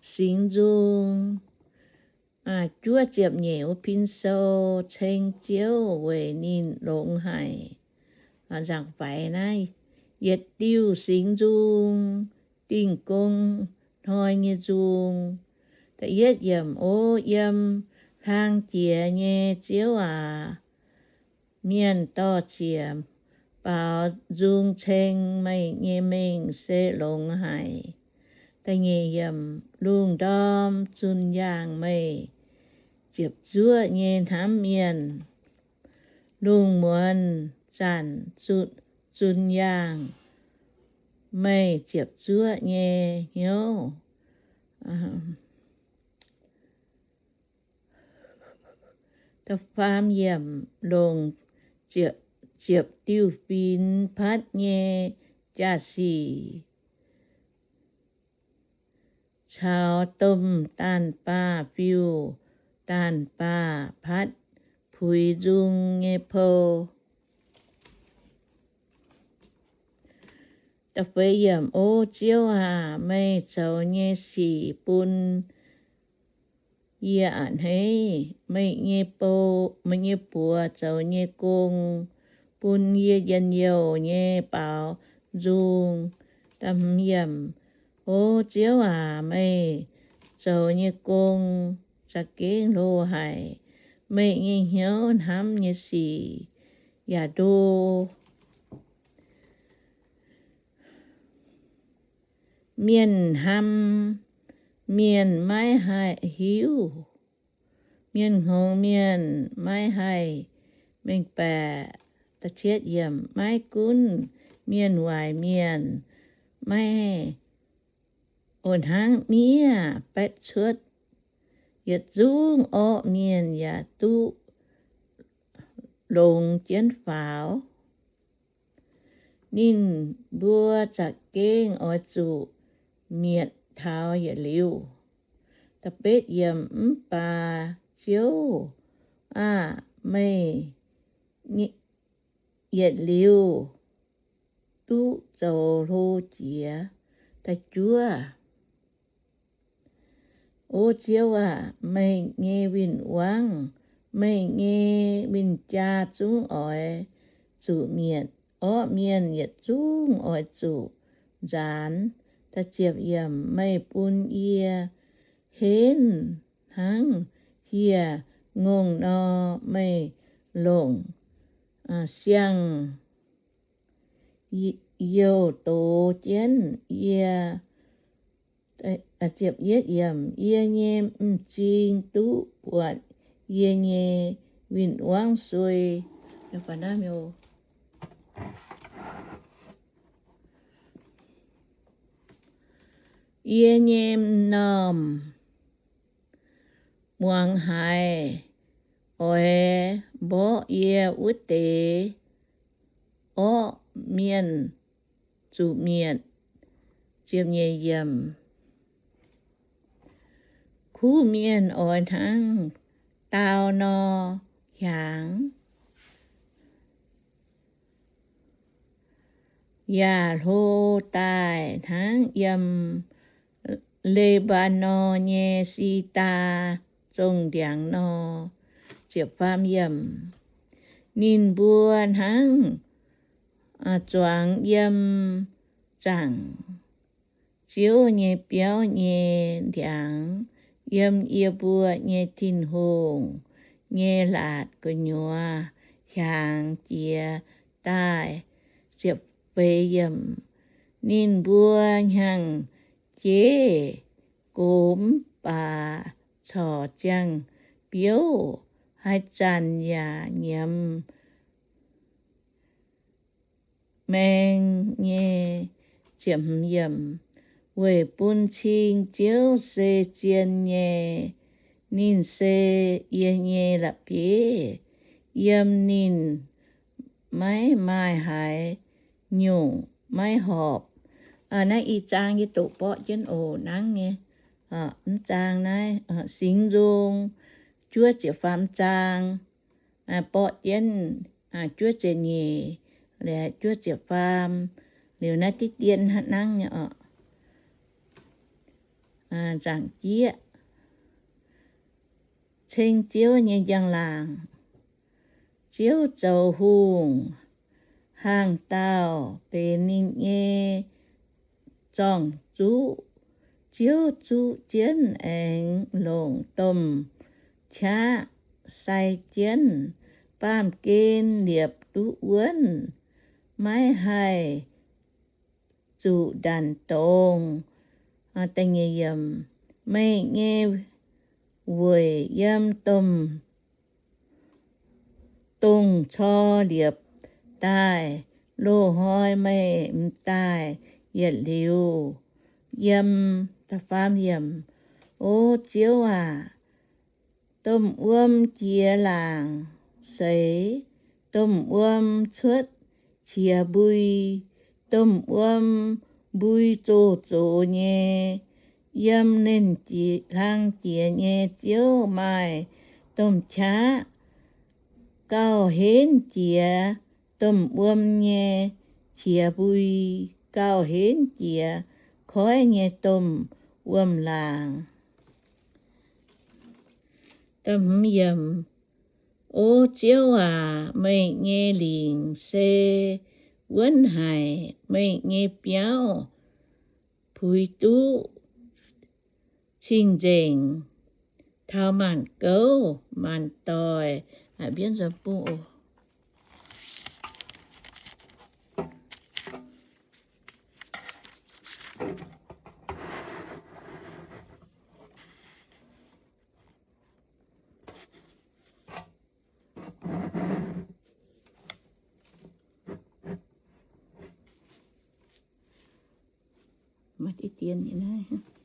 Singx Nzung, juov ziepc nyeic wuov pin sou ceng Ziouv weic ninh longx haic. Nzangc-faix naaiv, yietc diuh singx nzung, Dingh Gong Hnoi nyei nzung. Da'yietv yiemc. O yiem hlang jiex nyei Ziouv aac, mienh dor-ziec baaux nzung ceng meih nyei mengh se longx haic. Da'nyeic yiemc. Lungh ndorm zunh yaangh meih ziepc zuoqv nyei hnamv mienh, lungh muonz zanc zunh, zunh yaangh meih ziepc zuoqv nyei hnyouv. Da'faam yiemc. Longc ziepc, ziepc diuh finx patv nyei jaa-sic caux domh daanh baah fiuv daanh baah patv puix nzung nyei pou. Da'feix yiemc. O Ziouv aac, meih zoux nyei sic bun yie a'hneiv. Meih nyei, meih nyei buoz zoux nyei gong bun yie njien-youh nyei baaux nzung. Da'hmz yiemc. O Ziouv aac, meih zoux nyei gong za'gengh hlo haic. Meih nyei hnyouv hnamv nyei sic yaac ndo. Mienh hnamv mienh maiv haih hiuv, mienh hngongx mienh maiv haih mengh baeqc. Da'cietv yiemc. Maiv gunv mienh waaic mienh maiv, o, hnangv miev baetv cuotv, yietc zungv orqv mienh yaac duqv longx jienv faaux. Ninh mbuo za'gengh oix zuqc mietc taux yietc liuz. Da'betv yiemc. Mv baac Ziouv aah! Meih yietc liuz duqv zoux hlo jiex. Da'juov. O Ziouv aac, meih nyei win-wangv, meih nyei win-jaa zungv oix zuqc mietc. Orqv mienh yietc zungv oix zuqc nzaanx. Da'ziepc yiemc. Meih bun yie henv hnangv hieh ngongh nor, meih longc siang-youh dox jienv yie. Yie nyei m'zing duqv buatc yie nyei win-wangv suei. Yie nyei m'normh muangx haiz oix mborqv yie wuov deix orqv mienh zuqc mietc. Kuv mienh oix hnangv daau nor hiaangx, yaac hlo daaih hnangv yiem Le^mbaa^norn nyei si^ndaa zongh ndiangx nor. Ninh mbuo hnangv zuangx yiem zaangc Ziouv nyei biauv nyei ndiangx, yiem yie mbuo nyei Tin-Hungh nyei laatc gu'nyuoz hiaangx jiex daaih. Ninh mbuo hnyangx-jeiv gox mv baac corc ziangh biouv, haaix zanc yaac nyiemz maeng nyei. Weic bun cing Ziouv se zien nyei, ninh se yie nyei la'bieiv, yiem ninh maiv maaih haaix nyungc maiv horpc. Naaiv i zaang yie doqc borqv jienv oc, nangv nyei. Mv zaang naaiv, Singx Nzung juov ziepc faam zaang, borqv jienv juov ziepc nyeic, liuz juov ziepc faam, liuz naaiv diqv dien hnangv nangv nyei oc. nzaangc jieqv, ceng Ziouv nyei njang-laangc. Ziouv zoux hungh, hnaangx dauh benx ninh nyei zorng-zuqv. Ziouv zuqv jienv aengx longc domh qaqv sai jienv, baamh gen liepc duqv wuonv, maiv haih zuqc ndanc dongz. Meih nyei weic yiem domh dongh cor liepc daaih, loz-hnoi meih m'daaih yietc liuz yiem. O Ziouv aac, domh wuom jiex laangc seix, domh wuom cuotv qiex mbui, domh wuom mbui zoh zox nyei, yiem nernh hlang jiex nyei Ziouv maaih domh qaqv gauh henv jiex domh wuom nyei qiex mbui, gauh henv jiex koiv nyei domh wuom-laangc. O Ziouv aac, meih nyei lingc se wuonv haic, meih nyei biauv puix duqv cing-nzengc taux maanc gouv maanc doic. Maiv deix dien naaiv.